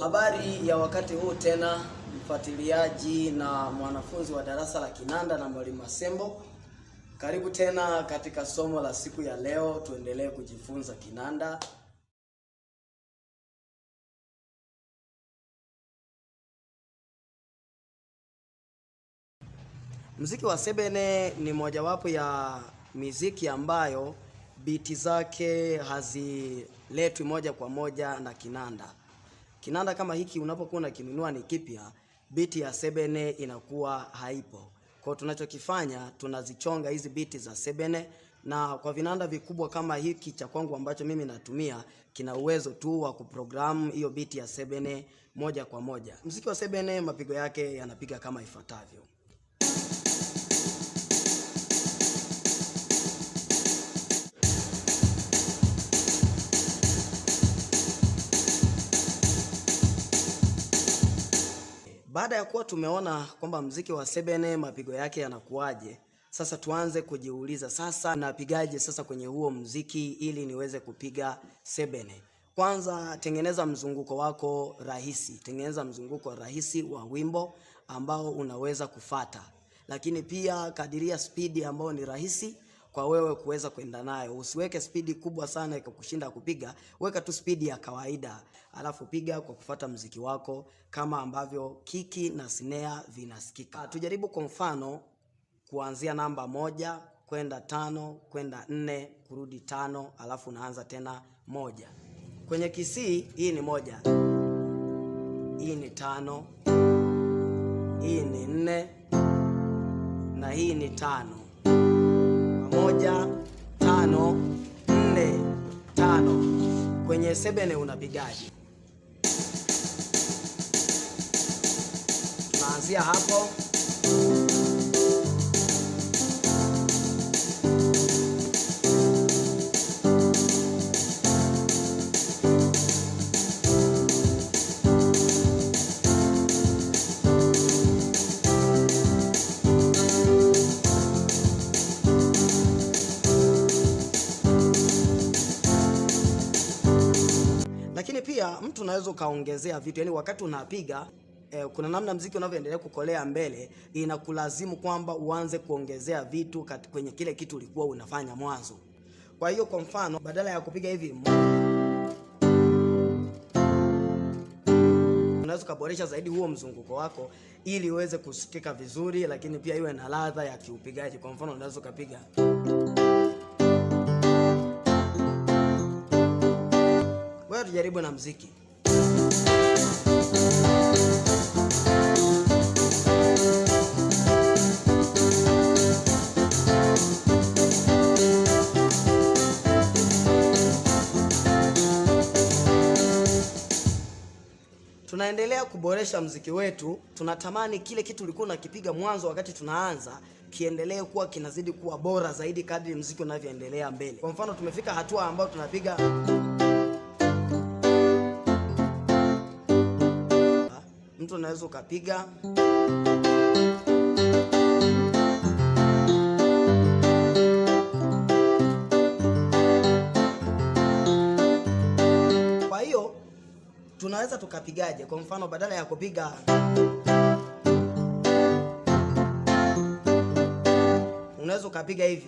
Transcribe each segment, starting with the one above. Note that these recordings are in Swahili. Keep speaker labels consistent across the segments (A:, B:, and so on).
A: Habari ya wakati huu tena, mfuatiliaji na mwanafunzi wa darasa la kinanda na mwalimu Masembo. Karibu tena katika somo la siku ya leo, tuendelee kujifunza kinanda. Muziki wa sebene ni mojawapo ya miziki ambayo biti zake haziletwi moja kwa moja na kinanda. Kinanda kama hiki unapokuwa unakinunua ni kipya, biti ya sebene inakuwa haipo. Kwa tunachokifanya, tunazichonga hizi biti za sebene, na kwa vinanda vikubwa kama hiki cha kwangu ambacho mimi natumia, kina uwezo tu wa kuprogram hiyo biti ya sebene moja kwa moja. Muziki wa sebene mapigo yake yanapiga kama ifuatavyo. Baada ya kuwa tumeona kwamba mziki wa sebene mapigo yake yanakuwaje, sasa tuanze kujiuliza sasa napigaje sasa kwenye huo mziki ili niweze kupiga sebene. Kwanza tengeneza mzunguko wako rahisi, tengeneza mzunguko rahisi wa wimbo ambao unaweza kufata. Lakini pia kadiria spidi ambayo ni rahisi kwa wewe kuweza kwenda nayo. Usiweke spidi kubwa sana ikakushinda kupiga, weka tu spidi ya kawaida, alafu piga kwa kufata mziki wako kama ambavyo kiki na snare vinasikika. Tujaribu kwa mfano kuanzia namba 1 kwenda 5 kwenda 4 kurudi 5, alafu unaanza tena 1. Kwenye kisii hii ni 1, hii ni 5, hii ni 4 na hii ni 5. 1, 5, 4, 5. Kwenye sebene unapigaje? Tunaanzia hapo. Lakini pia mtu unaweza ukaongezea vitu, yani wakati unapiga kuna namna mziki unavyoendelea kukolea mbele inakulazimu kwamba uanze kuongezea vitu kwenye kile kitu ulikuwa unafanya mwanzo. Kwa hiyo kwa mfano badala ya kupiga hivi, unaweza ukaboresha zaidi huo mzunguko wako ili uweze kusikika vizuri, lakini pia iwe na ladha ya kiupigaji. Kwa mfano unaweza ukapiga. Wewe tujaribu na mziki. Tunaendelea kuboresha mziki wetu, tunatamani kile kitu ulikuwa unakipiga mwanzo wakati tunaanza kiendelee kuwa kinazidi kuwa bora zaidi kadri mziki unavyoendelea mbele. Kwa mfano tumefika hatua ambayo tunapiga, mtu anaweza ukapiga Kwa hiyo tunaweza tukapigaje? Kwa mfano badala ya kupiga, unaweza ukapiga hivi.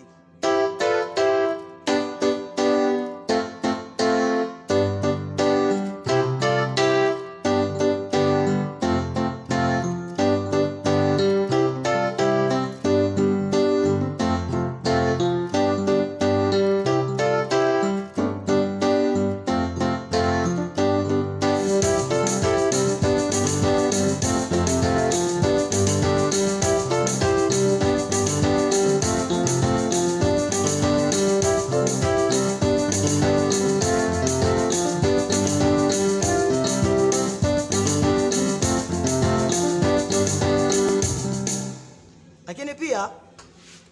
A: Lakini pia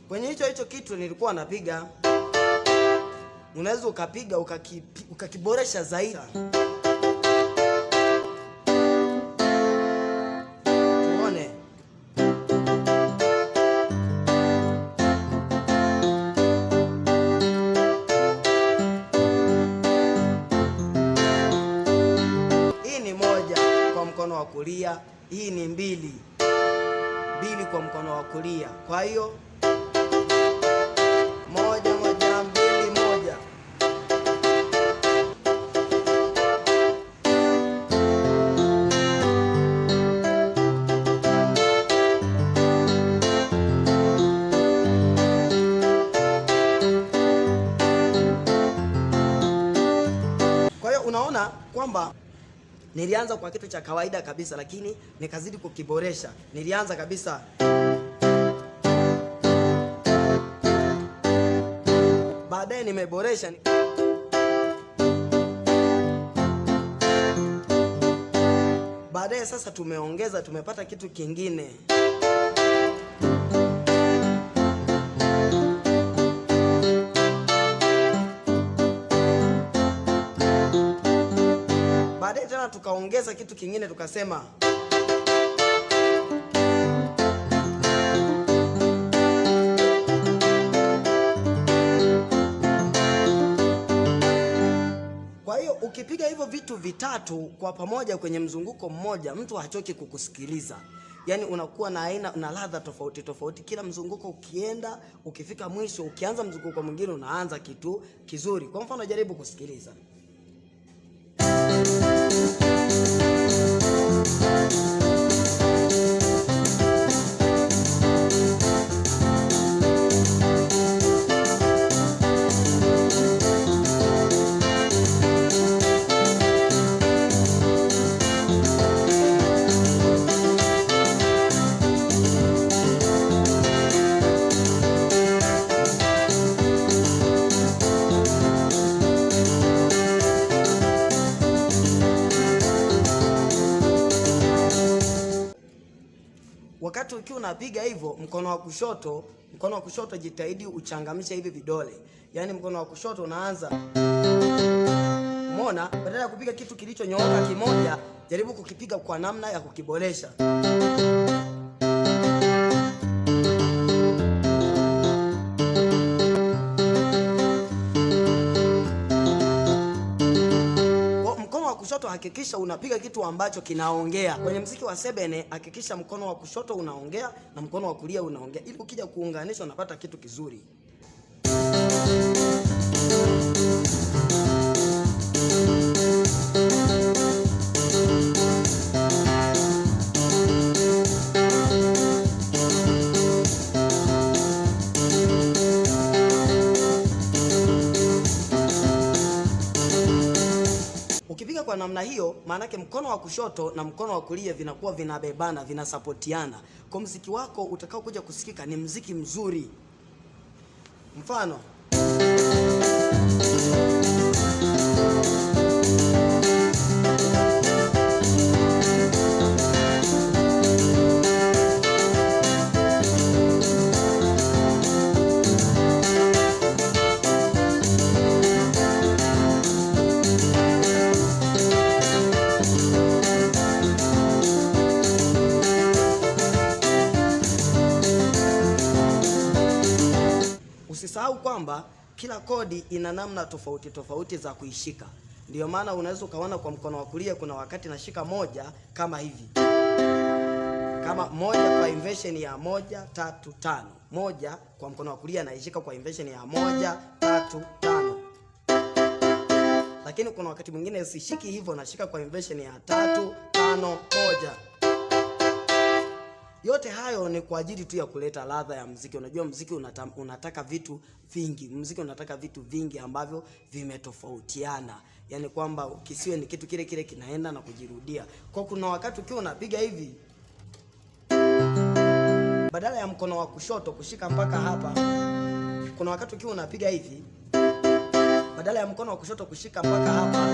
A: kwenye hicho kitu nilikuwa napiga, unaweza ukapiga ukakiboresha zaidi. Tuone. Hii ni 1. wa kulia, hii ni 2 2 kwa mkono wa kulia. Kwa hiyo 1 1 2 1. Kwa hiyo unaona kwamba nilianza kwa kitu cha kawaida kabisa, lakini nikazidi kukiboresha. Nilianza kabisa, baadaye nimeboresha. Baadaye sasa tumeongeza, tumepata kitu kingine. Baadaye tena tukaongeza kitu kingine, tukasema kwa hiyo ukipiga hivyo vitu vitatu kwa pamoja kwenye mzunguko mmoja, mtu hachoki kukusikiliza. Yaani unakuwa na aina na ladha tofauti tofauti. Kila mzunguko ukienda, ukifika mwisho, ukianza mzunguko mwingine unaanza kitu kizuri. Kwa mfano jaribu kusikiliza. Wakati ukiwa unapiga hivyo, mkono wa kushoto jitahidi uchangamshe hivi vidole. Yaani mkono wa kushoto unaanza. Umeona? Badala ya kupiga kitu kilichonyooka kimoja, jaribu kukipiga kwa namna ya kukiboresha. Kushoto hakikisha unapiga kitu ambacho kinaongea. Kwenye mziki wa sebene hakikisha mkono wa kushoto unaongea na mkono wa kulia unaongea, ili ukija kuunganisha unapata kitu kizuri. Ukipiga kwa namna hiyo, maanake mkono wa kushoto na mkono wa kulia vinakuwa vinabebana, vinasapotiana. Kwa mziki wako utakao kuja kusikika ni mziki mzuri. Mfano, usisahau kwamba kila kodi ina namna tofauti tofauti za kuishika. Ndio maana unaweza ukaona kwa mkono wa kulia kuna wakati nashika moja kama hivi. Kama moja kwa inversion ya 1 3 5. Moja kwa mkono wa kulia naishika kwa inversion ya 1 3 5. Lakini kuna wakati mwingine sishiki hivyo, nashika kwa inversion ya 3 5 1. Yote hayo ni kwa ajili tu ya kuleta ladha ya mziki. Unajua mziki unataka vitu vingi. Mziki unataka vitu vingi ambavyo vimetofautiana. Yaani kwamba kisiwe ni kitu kile kile kinaenda na kujirudia. Kwa kuna wakati ukiwa unapiga hivi, badala ya mkono wa kushoto kushika mpaka hapa, kuna wakati ukiwa unapiga hivi, badala ya mkono wa kushoto kushika mpaka hapa,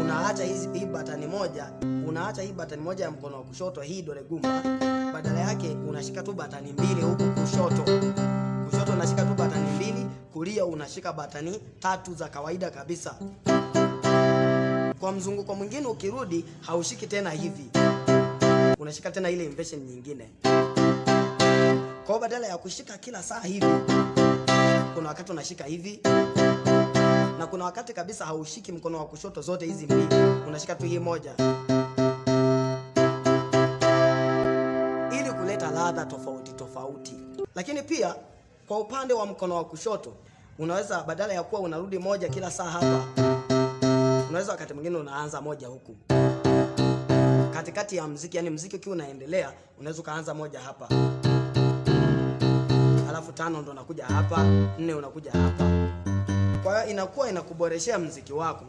A: unaacha hii batani moja, unaacha hii batani moja ya mkono wa kushoto, hii dole gumba, badala yake unashika tu batani mbili huku kushoto. Kushoto unashika tu batani mbili, kulia unashika batani tatu za kawaida kabisa. Kwa mzunguko mwingine ukirudi haushiki tena hivi, unashika tena ile inversion nyingine. Kwa badala ya kushika kila saa hivi, kuna wakati unashika hivi, na kuna wakati kabisa haushiki mkono wa kushoto zote hizi mbili, unashika tu hii moja. ladha tofauti tofauti. Lakini pia kwa upande wa mkono wa kushoto unaweza badala ya kuwa unarudi moja kila saa hapa, unaweza wakati mwingine unaanza moja huku katikati ya mziki, yani mziki ukiwa unaendelea, unaweza ukaanza moja hapa, alafu tano ndo unakuja hapa, nne unakuja hapa. Kwa hiyo inakuwa inakuboreshea mziki wako.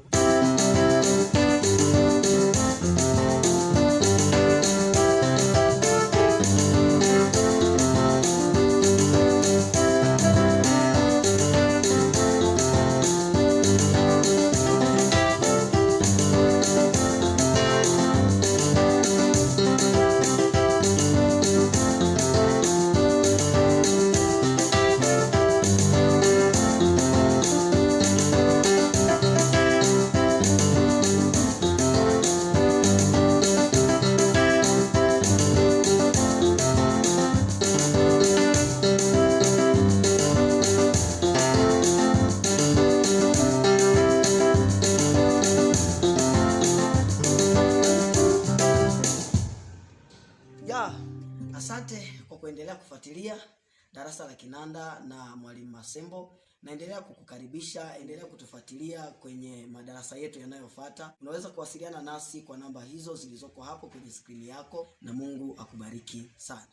A: Asante kwa kuendelea kufuatilia darasa la kinanda na Mwalimu Masembo. Naendelea kukukaribisha, endelea kutufuatilia kwenye madarasa yetu yanayofuata. Unaweza kuwasiliana nasi kwa namba hizo zilizoko hapo kwenye skrini yako, na Mungu akubariki sana.